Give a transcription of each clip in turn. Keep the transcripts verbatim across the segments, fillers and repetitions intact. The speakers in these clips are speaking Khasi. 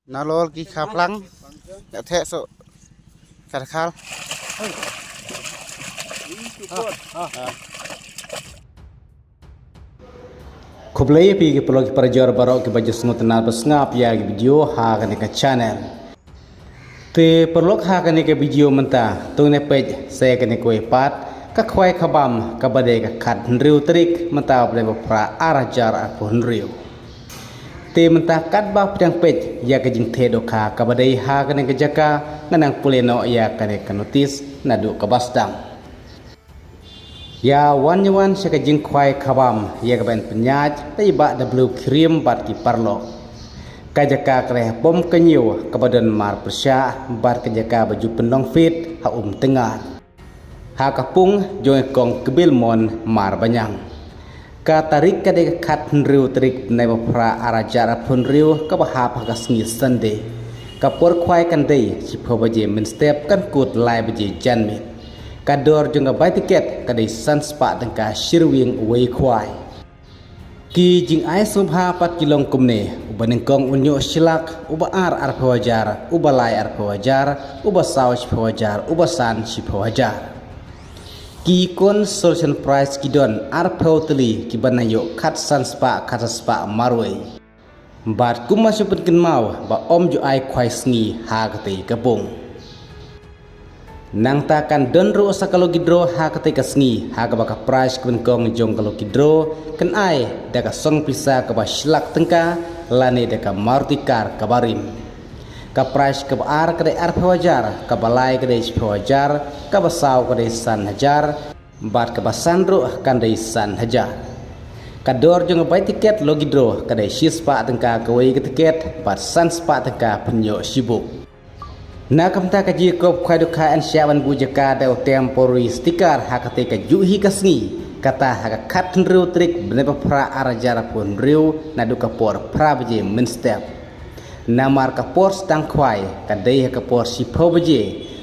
Nalor ki khaplang. Ya theh so. Karkhal. Khublei ïa phi ki paralok ki parajor baroh kiba ju sngewtynnat ba sngap ïa ki video ha kane ka channel. Te paralok, ha kane ka video mynta to ngin peit sa ïa kane kawei pat ka khwai khabam kaba dei ka khathynriew tarik mynta u bnai ba phra ar hajar arphew hynriew. Te mynta katba pdiang peit ïa ka jingtheh dohkha kaba dei ha kane ka jaka, nga nang pule noh ïa kane ka notis naduh kaba sdang. Ïa wan ïa wan sha ka jingkhwai khabam ïa ka ban pynïaid da i Bah W Khyriem bad ki paralok. Ka jaka ka dei ha Pom Kynñiew kaba don marpyrshah bad ka jaka ba ju pynlong fit ha Umtyngar, ha ka pung jong i Kong Kbilmon Marbaniang. Ka tarik ka dei ka khathynriew tarik bnai ba phra ar hajar arphew hynriew kaba hap ha ka sngi Sunday. Ka por khwai kan dei shiphew baje mynstep, kan kut lai baje janmiet. Ka dor jong ka bai tiket ka dei san spah tyngka shi ryngwiang uwei khwai. Ki jingai sngewbha pat ki long kumne: uba nyngkong un ïoh shi lak, uba ar arphew hajar, uba lai arphew hajar, uba saw shiphew hajar, uba san shiphew hajar. Ki consolation prize ki don arphew tylli kiba nang ïoh khatsan spah, khatsan spah marwei. Bad kumba shu pynkynmaw ba ym ju ai khwai sngi ha katei ka pung. Nangta kan don ruh sa ka lucky draw ha katei ka sngi, ha kaba ka prize kaba nyngkong jong ka lucky draw kan ai da ka song pisa kaba shi lak tyngka lane da ka Maruti car kaba rim. Ka prize kaba ar ka dei arphew hajar, kaba lai ka dei shiphew hajar, kaba saw ka dei san hajar, bad kaba san ruh kan dei san hajar. Ka dor jong ka bai tiket lucky draw ka dei shi spah tyngka kawei ka tiket bad san spah tyngka pynïoh shibuk. Na ka bynta ka jingïakob khwai dohkha, yn shah ban buh jaka da u temporary sticker ha katei kajuh hi ka sngi, kata ha ka khathynriew tarik bnai ba phra ar hajar arphew hynriew naduh ka por phra baje mynstep. Namar ka por sdang khwai ka dei ha ka por shiphew baje,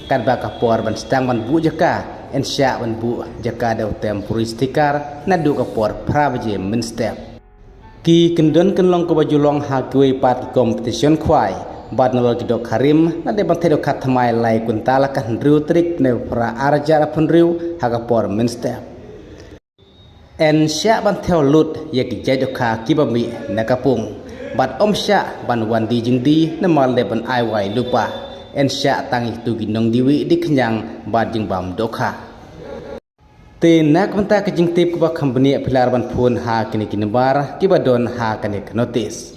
katba ka por ban sdang ban buh jaka, yn shah ban buh jaka da u temporary sticker naduh ka por phra baje mynstep. Ki kyndon kynlong kaba ju long ha kiwei pat ki competition khwai bad nalor ki dohkha rim, la dei ban theh dohkha thymmai lai kwintal ha ka hynriew tarik bnai ba phra ar hajar arphew hynriew ha ka por mynstep. Yn shah ban thew lut ïa ki jait dohkha kiba mih na ka pung bad ym shah ban wan die jingdie namar leh ban ai wai lypa. Yn shah tang ïa kito ki nongdie wieh die khñiang bad jingbam dohkha. Te na ka bynta ka jingtip kaba kham bniah, phi lah ban phone ha kine ki nambar kiba don ha kane ka notis.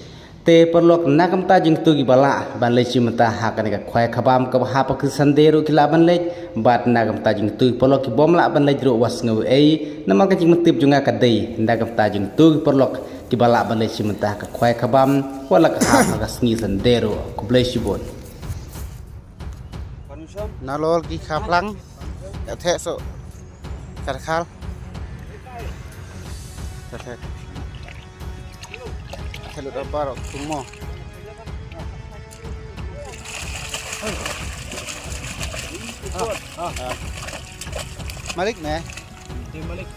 Te paralok, na ka bynta jong kito kiba lah ban leit shi mynta ha kane ka khwai khabam kaba hap ha ka sngi Sunday ruh ki lah ban leit, bad na ka bynta jong kito ki paralok ki bym lah ban leit ruh wat sngew ei, namar ka jingmyntip jong nga ka dei na ka bynta jong kito ki paralok kiba lah ban leit shi mynta ha ka khwai khabam, wat la ka hap ha ka sngi Sunday ruh. Khublei shibun. Nalor ki khaplang. Ya theh so. Karkhal. Ya theh. Theh lut apa rok tung mo. Ah, ah. Malik ne? Dia Malik.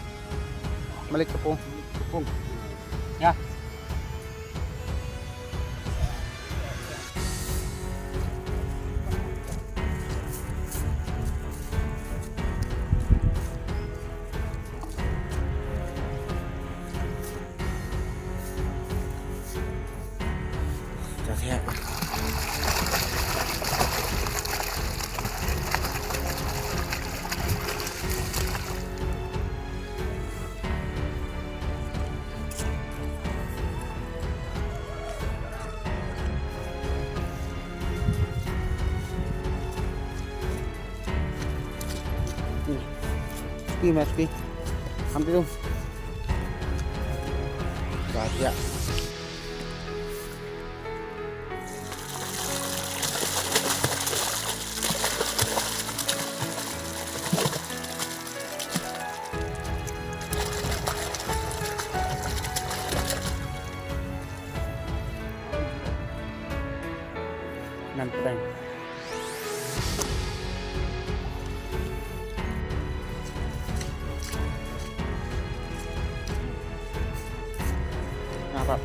Malik Kepung. Kepung. Ya. Pi, mas pi. Ambil tu. Dah siap. Ngan prank. Ngapa?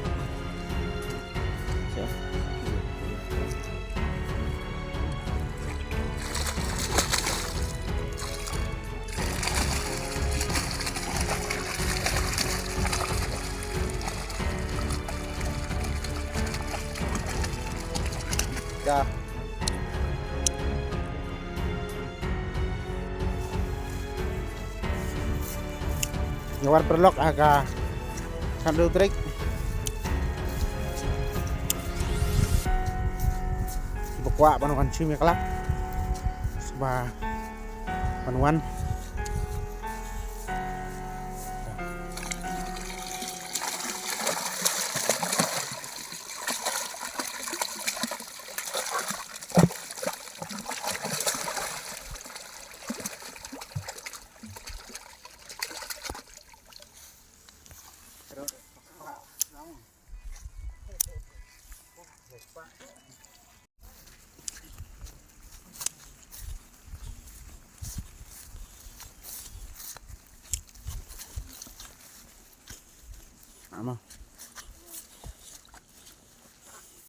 Siap. Ka. Nga wan paralok ha ka khatduh tarik. Ba kwah ban wan shim ïa ka lak. Ba ban wan. Ama.